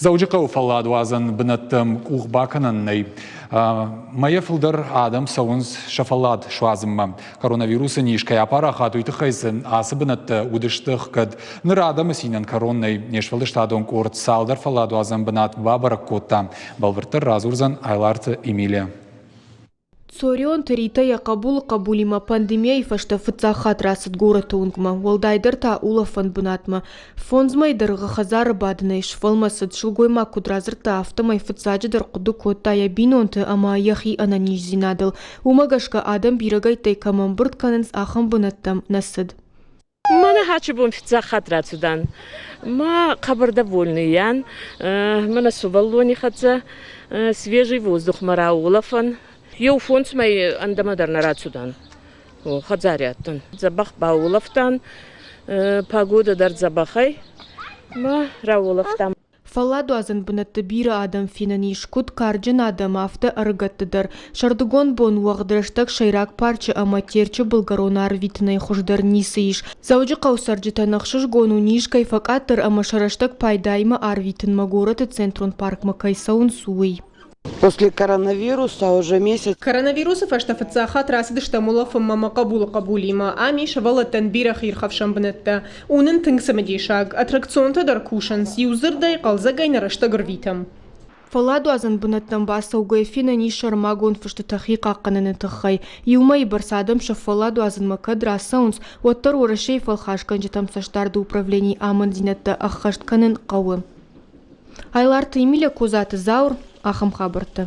Дзӕуджыхъӕуы фӕлладуадзӕн бынӕттӕм къух бакӕнӕн нӕй. Мӕйӕ фылдӕр адӕм цӕуынц сӕ фӕллад суадзынмӕ. Коронавирусы низ кӕй апарахат, уый тыххӕй сын ацы бынӕттӕ уыдысты хгӕд. Ныр адӕмы цинӕн кӕрон нӕй. Не сфӕлдыстадон къорд цалдӕр фӕлладуадзӕн бынат бабӕрӕг кодта. Бӕлвырддӕр радзурдзӕн Айларты Эмилия. Цорионты Ритӕ йӕ хъӕбулы хъӕбулимӕ пандемийӕйы фӕстӕ фыццаг хатт рацыд горӕты уынгмӕ, уӕлдайдӕр та улӕфӕн бынатмӕ. Фондз мӕйы дӕргъы хӕдзары бадынӕй сфӕлмӕцыд, сылгоймаг куыд радзырдта, афтӕмӕй фыццаджыдӕр хъуыды кодта йӕ бинонты ӕмӕ йӕхи ӕнӕниздзинадыл. Уымӕ гӕсгӕ адӕм бирӕгӕйттӕй кӕм ӕмбырд кӕнынц, ахӕм бынӕттӕм нӕ цыд. Мӕнӕ хачи бон фиццаг хатт рацудан. Ма хъӕбӕр довольный Мӕнӕ сувӕллони хӕццӕ свежий воздухмӕ рауолӕфӕн. Еу фондз мӕй ӕндӕмӕ дӕр нӕ рацудан. Хӕдзари адтӕн. Дзӕбӕх бауолӕфтан. Погода дӕр дзӕбӕх ӕй. Ма рауолӕфтан. Фӕлладуадзӕн бынӕтты бирӕ адӕм фенӕн ис, куыд карджын адӕм, афтӕ ӕрыгӕтты дӕр. Сӕрдыгон бон уӕгъд рӕстӕг сӕйраг парчы ӕмӕ Терчы былгӕрон арвитынӕй хуыздӕр ницы ис. Дзӕуджыхъӕуы цӕрджытӕн ӕхсызгон у, низ кӕй фӕкъаддӕр ӕмӕ сӕ рӕстӕг пайдаимӕ арвитынмӕ горӕты центрон паркмӕ кӕй цӕуынц, уый. После коронавируса уже месяц. Коронавирусы фӕстӕ фыццаг хатт рацыдыстӕм улӕфынмӕ мӕ хъӕбулы хъӕбулимӕ. Ам ис сывӕллӕттӕн бирӕ хиирхӕфсӕн бынӕттӕ. У нын тынг цымыдисаг. Аттракционтӕ дӕр кусынц. Иу дзырдӕй, хъӕлдзӕгӕй нӕ рӕстӕг ӕрвитӕм. Фӕлладуадзӕн бынӕттӕм бацӕугӕйӕ фенӕн ис сӕрмагонд фыстытӕ хи хъахъхъӕныны тыххӕй. Иу мӕйы бӕрц адӕм сӕ фӕлладуадзынмӕ кӕд рацӕуынц, уӕддӕр Уӕрӕсейы фӕлхасгӕнджытӕм цӕстдарды управленийы амынддзинӕдтӕ ӕххӕст кӕнын хъӕуы. Айларты Эмилия, Козаты Заур, ахӕм хабӕрттӕ.